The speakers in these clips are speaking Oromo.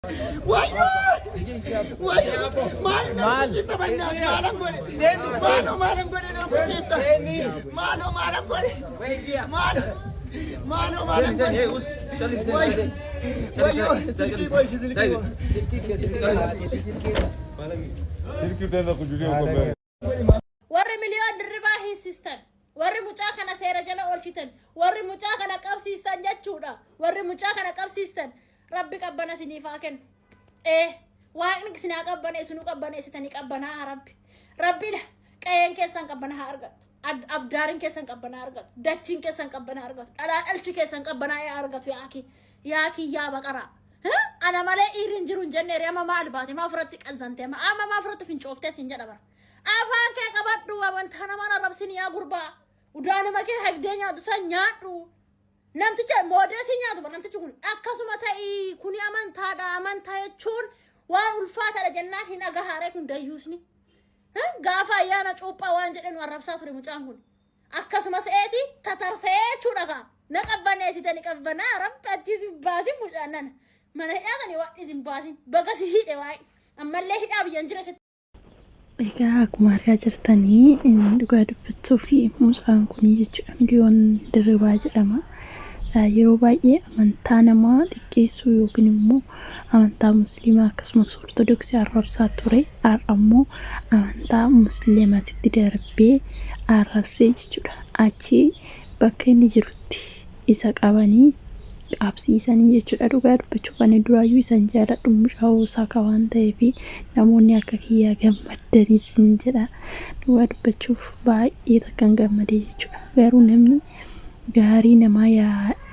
Wayyoo! Wayyoo! Maal na rukuchiifta bannaas maalan godhe? Maaloo maalan godhe na rukuchiifta? Maaloo maalan godhe? Maaloo maaloo maalan godhe? Wayyoo! Wayyoo! Silkii koo ishii silkii koo. Silkii tena kujulia huko mbele. Warri miliyoon dirribaa hiisistan, warri mucaa kana seera jala oolchitan, warri mucaa kana qabsiistan jechuudha. Warri mucaa kana qabsiistan rabbi qabbana isiniif haa kennu. Ee waaqni isin haa qabbaneessu nu qabbaneessitanii qabbanaa haa rabbi. Rabbi qe'een keessan qabbana haa argattu. Abdaariin keessan qabbana haa argatu. Dachiin keessan qabbana haa argatu. Dhalaa dhalchi keessan qabbanaa haa argatu yaakii. Yaakii yaa baqaraa. Ana malee dhiirri hin jiru hin jennee amma maal baate maa ofirratti qanzante amma amma maa ofirratti fincooftee siin jedha bara. Afaan kee qabadhu amantaa namaan arrabsin yaa gurbaa. Udaanuma kee hagdee nyaatu san nyaadhu. Namticha moodeesii nyaatu bara namtichi kun akkasuma ta'ii kuni amantaadha amantaa jechuun waan ulfaataadha jennaan hin dhagahaaree kun dayyuusni. Gaafa ayyaana cuuphaa waan jedhe nu arrabsaa ture mucaan kun. Akkasumas eeti tatarsee jechuudha kaa. Na qabbaneessite ni qabbanaa rabbi achii si baasin mucaan nana. Mana hidhaa sanii waan isin baasin baga si hidhe waa'ee. Ammallee hidhaa biyyan jira sitti. Egaa akkuma argaa jirtanii dhugaa dubbachuu fi mucaan kun jechuudha Miliyoon Dirribaa jedhama. Yeroo baay'ee amantaa namaa xiqqeessuu yookiin immoo amantaa musliimaa akkasumas ortodoksii arrabsaa ture. Har'a immoo amantaa musliimatitti darbee arrabsee jechuudha. Achi bakka inni jirutti isa qabanii qabsiisanii jechuudha. Dhugaa dubbachuuf ani duraayyuu isan jaaladhu mucaa Osaaka waan ta'eef namoonni akka kiyyaa gammaddanii sin jedha. Dhugaa dubbachuuf baay'ee takkan gammadee jechuudha. Garuu namni gaarii namaa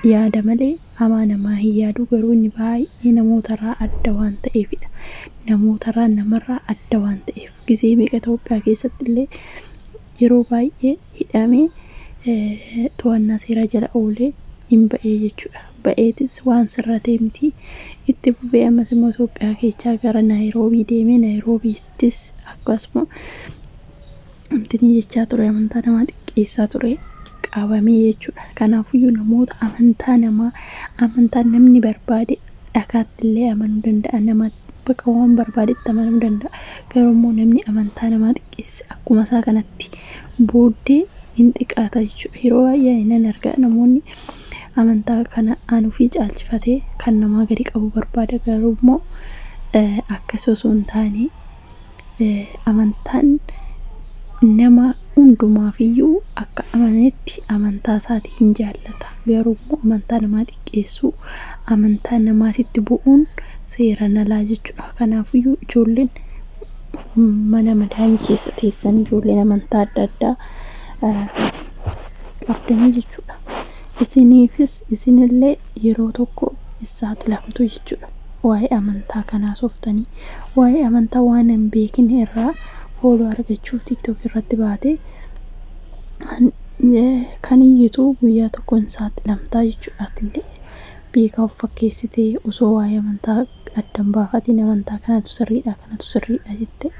yaada malee hamaa namaa hin yaadu. Garuu inni baay'ee namootarraa adda waan ta'eefidha. Namootarraa namarraa adda waan ta'eef gizee meeqa Itoophiyaa keessatti illee yeroo baay'ee hidhamee to'annaa seeraa jala oolee hin ba'ee jechuudha. Ba'eetis waan sirratee miti. Itti fufee ammas immoo Itoophiyaa keessaa gara Naayiroobii deemee Naayiroobiittis akkasuma wanti jechaa ture amantaa namaa xiqqeessaa ture qabamee jechuudha. Kanaafiyyuu namoota amantaa namaa amantaa namni barbaade dhakaatti illee amanuu danda'a nama bakka waan barbaadetti amanuu danda'a. Garuu immoo namni amantaa namaa xiqqeesse akkuma isaa kanatti booddee hin xiqqaata jechuudha. Yeroo baay'ee ani nan arga namoonni amantaa kana an ofii caalchifatee kan namaa gadi qabu barbaada. Garuu immoo akkas osoo hin taane amantaan nama hundumaafiyyuu akka amanetti amantaa isaatii hin jaallata. Garuu immoo amantaa namaa xiqqeessuu, amantaa namaatitti bu'uun seeraan alaa jechuudha. Kanaafiyyuu ijoolleen mana madaamii keessa teessan ijoolleen amantaa adda addaa qabdanii jechuudha. Isiniifis isinillee yeroo tokko saaxilamtu jechuudha. Waa'ee amantaa kanaa sooftanii waa'ee amantaa waan hin beekne irraa fooloo argachuuf TikTok irratti baatee kan iyyitu guyyaa tokko hin saaxilamtaa jechuudha. Atillee beekaa of fakkeessitee osoo waa'ee amantaa adda hin baafatiin amantaa kanatu sirriidha kanatu sirriidha jettee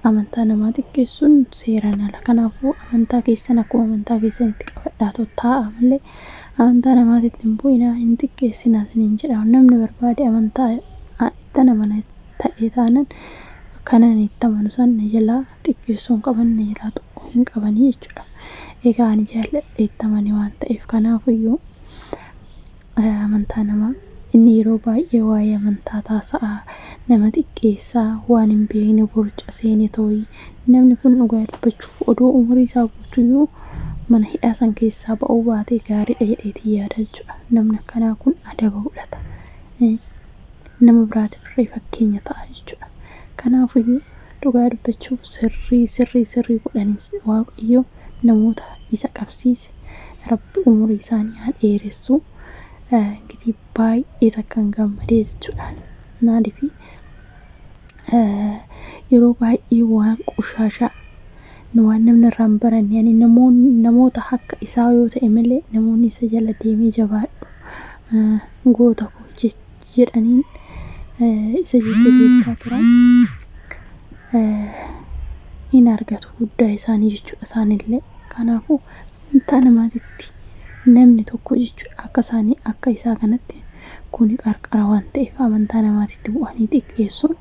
amantaa namaa xiqqeessuun seeraan ala. Kanaafuu amantaa keessan akkuma amantaa keessanitti qabadhaa taa'aa malee amantaa namaatitti hin bu'inaa hin xiqqeessinaa isiniin jedha. Namni barbaade amantaa ittan amana ta'e taanan kanan itti amanu san na jalaa xiqqeessuu hin qaban na jalaa tuquu hin qabanii jechuudha. Egaa ani jaalladhee itti amane waan ta'eef kanaafuyyuu amantaa namaa inni yeroo baay'ee waa'ee amantaa taasa'aa nama xiqqeessaa waan hin beekne borca seene tooyi namni kun dhugaa dubbachuuf odoo umurii isaa guutuyyuu mana hidhaa san keessaa ba'uu baatee gaariidha jedheetii yaada jechuudha. Namni akkanaa kun adaba godhata. Nama biraatiif illee fakkeenya ta'a jechuudha. Kanaafiyyuu dhugaa dubbachuuf sirrii sirrii sirrii godhanii Waaqayyo namoota isa qabsiise rabbi umurii isaanii haa dheeressu. Ingidihi baay'ee takkan gammadee jechuudhaan maaliif yeroo baay'ee waan qushaashaa waan namni irraa hin baranne yani namoonni namoota akka isaa yoo ta'e malee namoonni isa jala deemee jabaadhu goota koo jedhaniin isa jajjabeessaa turan hin argatu guddaa isaanii jechuudha isaanillee. Kanaafuu amantaa namaatitti namni tokko jechuudha akka isaanii akka isaa kanatti Kuni qarqara waan ta'eef amantaa namaatitti bu'anii xiqqeessuun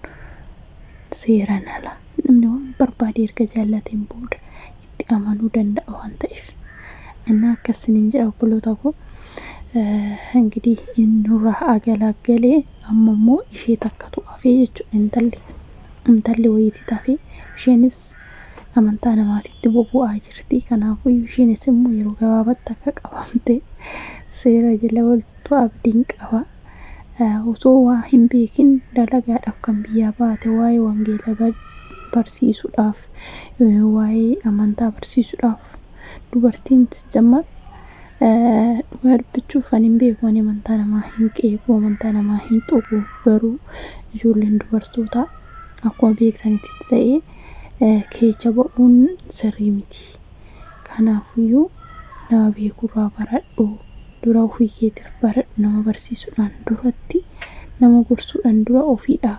seeraan ala. Namni waan barbaade erga jaallateen booda itti amanuu danda'a waan ta'eef. እና akkasinin jedha obboloota koo. እንግዲህ nurraa agalaagalee amma immoo ishee takkatu hafee jechuudha. Intalli wayiitii hafee isheenis amantaa namaatitti bobu'aa jirti. Kanaafuu isheenis immoo yeroo gabaabaatti akka qabamte seera jala ooltu abdiin qaba. Osoo waa hin beekin dalagaadhaaf kan biyyaa baate waa'ee wangeelaa barsiisuudhaaf, waa'ee amantaa barsiisuudhaaf dubartiin jammar dhugaa dubbachuuf ani hin beeku. Ani amantaa namaa hin qeequ, amantaa namaa hin tuqu. Garuu ijoolleen dubartootaa akkuma beektanitti ta'ee keecha ba'uun sirrii miti. Kanaafiyyuu nama beekurraa baradhu. Dura ofii keetiif baradhu. Nama barsiisuudhaan duratti, nama gorsuudhaan dura ofiidha.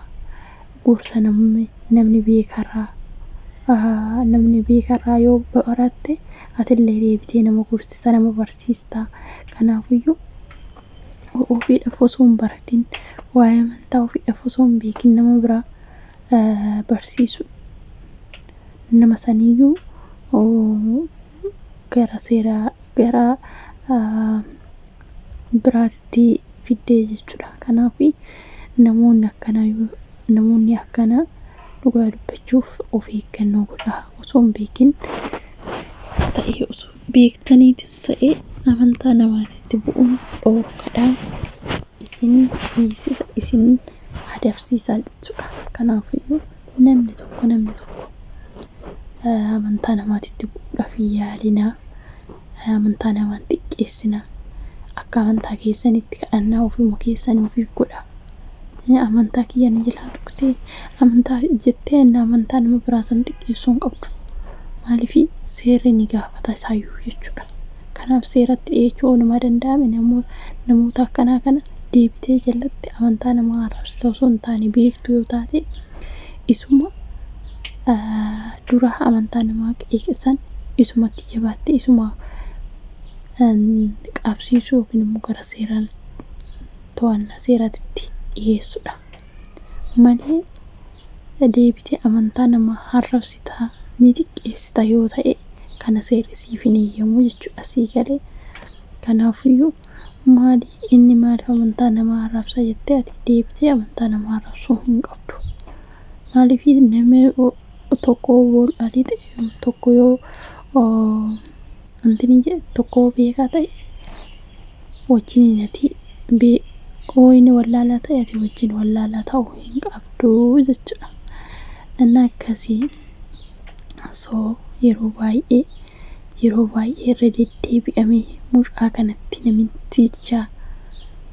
Gorsa namni beekarraa namni beekarraa yoo baratte atillee deebitee nama gorsita, nama barsiista. Kanaafiyyuu ofiidhaaf osoo hin baratin, waa'ee amantaa ofiidhaaf osoo hin beekin nama biraa barsiisu nama saniyyuu gara seeraa gara biraatitti fiddee jechuudha. Kanaaf namoonni akkanaa dhugaa dubbachuuf of eeggannoo godhaa. Osoo hin beekin ta'ee, osoo beektaniitis ta'ee, amantaa namaatti bu'uun dhoorkadha. Isin hiisisa, isin adabsiisaa jechuudha. Kanaafiyyuu namni tokko amantaa namaatitti bu'uudhaaf hin yaalinaa. Amantaa namaa hin xiqqeessinaa. Akka amantaa keessanitti kadhannaa ofuma keessanii ofiif godhaa. Amantaa kiyya na jalaa tuqxee amantaa jettee amantaa nama biraa san xiqqeessuu hin qabdu. Maaliif seerri ni gaafata isaayyuu jechuudha. Kanaaf seeratti dhiyeechuu oolumaa danda'ame namoota akkanaa kana deebitee jalatti amantaa namaa arrabsita osoo hin taane, beektu yoo taate isuma dura amantaa namaa qeeqisan isumatti jabaattee isuma qabsiisuu yookiin immoo gara seeraan to'annaa seeraatti dhiyeessuudha. Malee deebitee amantaa namaa arrabsitaa ni xiqqeessita yoo ta'e kana seerri siif hin eeyyamu jechuudha sii galee. Kanaafiyyuu maali inni maaliif amantaa namaa arrabsa jettee ati deebitee amantaa namaa arrabsuu hin qabdu. Maaliif namni tokko adii ta'e tokko yoo wanti jedhe tokko beekaa ta'e wajjin ati yoo inni wallaalaa ta'e ati wajjin wallaalaa ta'uu hin qabdu jechuudha. እና akkasii so yeroo baay'ee irra deddeebi'amee mucaa kanatti, namticha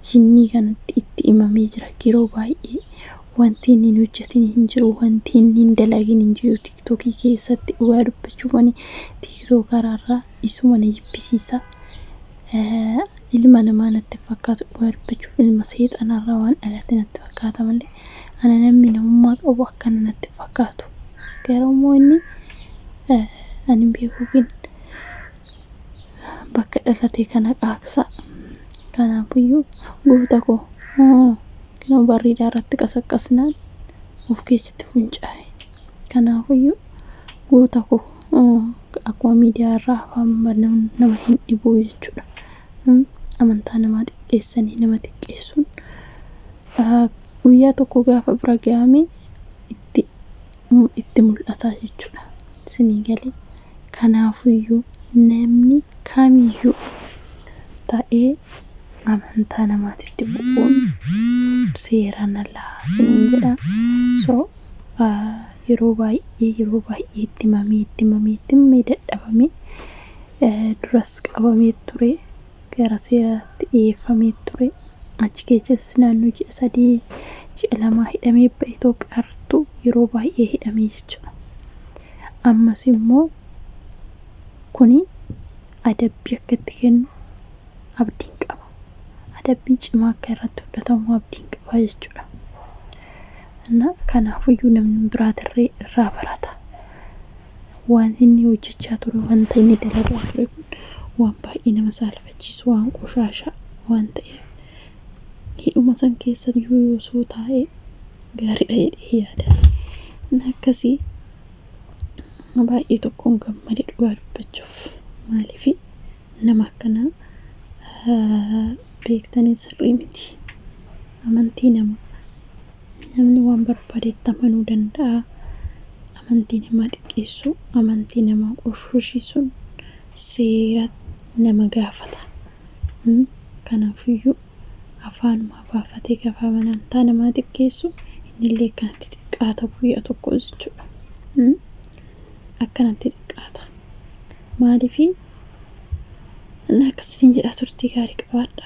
jinnii kanatti itti himamee jira. Yeroo baay'ee wanti inni hin hojjetin hin jiru, wanti inni hin dalagin hin jiru TikTokii keessatti. Dhugaa dubbachuuf ani TikTokaraarraa isuma na jibbisiisa. Ilma namaa natti fakkaatu. Dhugaa dubbachuuf ilma seexanarraa waan dhalate natti fakkaata malee ana namni namummaa qabu akkana natti fakkaatu. Garuu immoo inni ani hin beeku bakka dhalate kana qaaqsa. Kanaafiyyuu goota koo kinoo barriidhaa irratti qasaqqasnaan of keessatti fincaa'e. Kanaafiyyuu goota koo, akkuma miidiyaa irraa afaan banuun nama hin dhibu jechuudha. Amantaa namaa xiqqeessanii nama xiqqeessuun guyyaa tokko gaafa bira gahame itti mul'ata jechuudha. Isinii galee? Kanaafiyyuu namni kamiyyuu ta'ee amantaa namaatitti bu'uun seeraan alaa isiniin jedha. So yeroo baay'ee itti himamee, itti himamee, itti himamee dadhabamee duras qabamee ture, gara seeraatti dhiyeeffamee ture. Achi keessas naannoo ji'a 3, ji'a 2 hidhamee ba'e. Itoophiyaarrattuu yeroo baay'ee hidhamee jechuudha. Ammas immoo kuni adabbii akka itti kennu abdiin qaba. Adabbii cimaa akka irratti fudhatamu abdiin qaba jechuudha. እና kanaafiyyuu namni biraatirree irraa barata. Waan inni hojjechaa ture, wanta inni dalagaa ture kun waan baay'ee nama saalfachiisu, waan qoshaashaa waan ta'eef Hidhuma san keessa iyyuu osoo taa'ee gaariidha jedhee yaada. Inni akkasii baay'ee tokkoon gammade dhugaa dubbachuuf. Maaliif nama akkanaa beektanii sirrii miti. Amantii nama namni waan barbaadetti amanuu danda'a. Amantii namaa xiqqeessuu, amantii namaa qoshoshiisuun seera nama gaafata. Kanaafiyyuu afaanuma baafatee gaafa amantaa namaa xiqqeessu innillee akkanatti xiqqaata guyyaa tokko jechuudha. Akkanatti xiqqaata. Maaliifii inni akkasiin jedha turtii gaarii qabaadha.